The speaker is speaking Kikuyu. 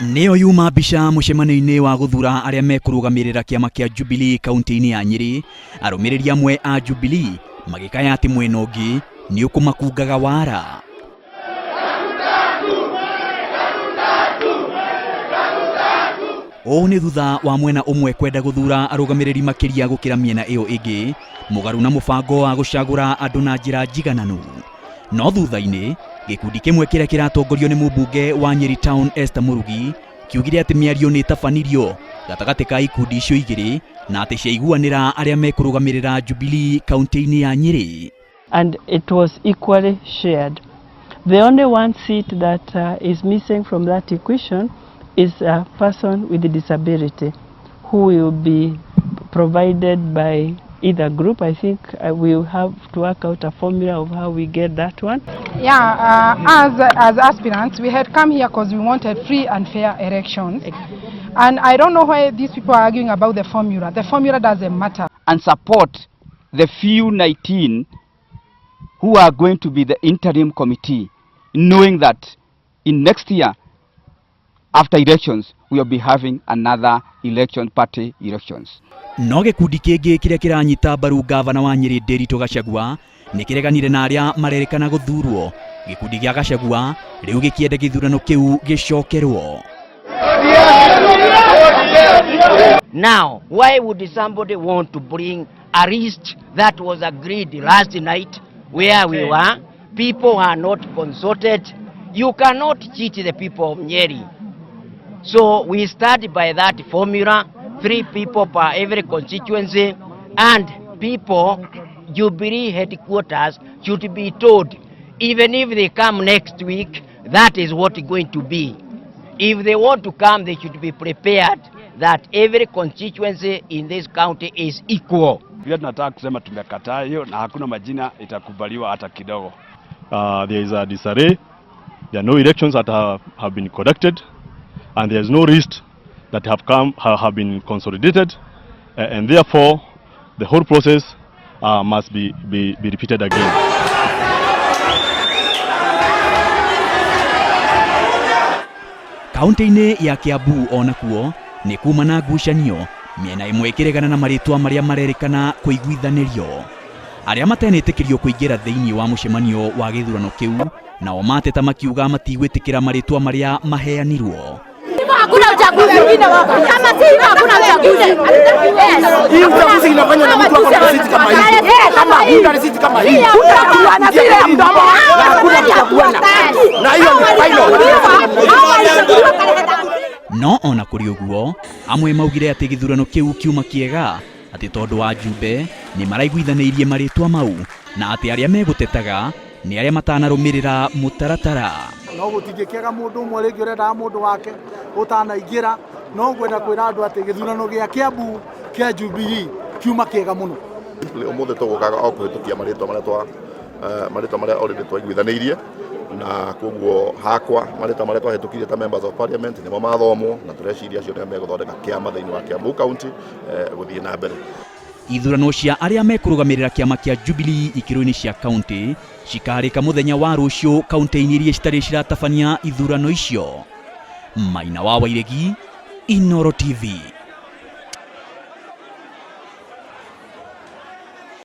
Nĩyo yuma mbica mũcemanio-inĩ wa gũthura arĩa mekũrũgamĩrĩra kĩama kĩa Jubilee kaunti-inĩ ya Nyĩrĩ, arũmĩrĩri amwe a Jubilee magĩkaya atĩ mwena ũngĩ nĩ ũkũmakungaga wara. Ũũ nĩ thutha wa mwena ũmwe kwenda gũthura arũgamĩrĩri makĩria gũkĩra mĩena ĩyo ĩngĩ, mũgarũ na mũbango wa gũcagũra andũ na njĩra njigananu. No thutha-inĩ, gĩkundi kĩmwe kĩrĩa kĩratongorio nĩ mũmbunge wa Nyeri Town Esther Mũrugi kiugire atĩ mĩario nĩ ĩtabanirio gatagatĩ ka ikundi icio igĩrĩ na atĩ ciaiguanĩra arĩa mekũrũgamĩrĩra Jubilee kaunti-inĩ ya Nyeri. And it was equally shared. The only one seat that is missing from that equation is a person with disability who will be provided by either group. I think we will have to work out a formula of how we get that one. Yeah, as aspirants, we had come here because we wanted free and fair elections. And I don't know why these people are arguing about the formula. The formula doesn't matter. And support the few 19 who are going to be the interim committee, knowing that in next year, after elections, we will be having another election, party elections. No gĩkundi kĩngĩ kĩrĩa kĩranyita mbaru ngavana wa Nyĩrĩ Nderitu Gachagua nĩ kĩreganire na arĩa marerĩkana gũthurwo. Gĩkundi gĩa Gachagua rĩu gĩkĩenda gĩthurano kĩu gĩcokerwo. Now, why would somebody want to bring a list that was agreed last night where we were? People are not consulted. You cannot cheat the people of Nyeri. So we start by that formula, three people per every constituency, and people, Jubilee headquarters should be told, even if they come next week, that is what is going to be. If they want to come, they should be prepared that every constituency in this county is equal. Pia tunataka kusema tumekataa hiyo na hakuna majina itakubaliwa hata kidogo. There is a disarray. There are no elections that have been conducted, and there is no list that have been consolidated, and therefore the whole process must be repeated again. Kaunti-inĩ ya Kiambu onakuo nĩ kuma na ngucanio, mĩena ĩmwe ĩkĩregana na marĩtwa marĩa marerĩkana kũiguithanĩrio. Arĩa matenetĩkĩrio kũingĩra thĩinĩ wa mũcemanio wa gĩthurano kĩu nao mateta makiuga matigwĩtĩkĩra marĩtwa marĩa maheanirwo. Hakuna uchaguzi. Kama si hivyo hakuna uchaguzi. Hii uchaguzi inafanywa na mtu ako na risiti kama hii. Kama huna risiti kama hii, Hutajuana zile ya mdomo. Na hakuna kuchaguana. Na hiyo ni final. No ona kũrĩ ũguo, amwe maugire atĩ gĩthurano kĩu kiuma kĩega, atĩ tondũ wa njumbe nĩ maraiguithanĩirie marĩtwa mau na atĩ arĩa megũtetaga nĩ arĩa matanarũmĩrĩra mũtaratara. No gũtingĩkĩaga mũndũ ũmwe rĩngĩ ũrendaga mũndũ wake ũtanaingĩra, no ngwenda kwĩra andũ atĩ gĩthurano gĩa Kiambu kĩa Jubilee kiuma kĩega mũno. Ũmũthĩ tũgũkaga o kũhĩtũkia marĩtwa marĩa twa marĩtwa marĩa already twaiguithanĩirie, na koguo hakwa marĩtwa marĩa twahĩtũkirie ta members of parliament nĩmo mathomwo, na tũreciria acio nĩo megũthondeka kĩama thĩinĩ wa Kiambu County gũthiĩ na mbere. Ithurano cia arĩa mekũrũgamĩrĩra kĩama kĩa Jubilee ikĩro-inĩ cia kaunti cikarĩka mũthenya wa rũciũ kaunti-inĩ iria citarĩ ciratabania ithurano icio. Maina wa Wairegi, Inooro TV.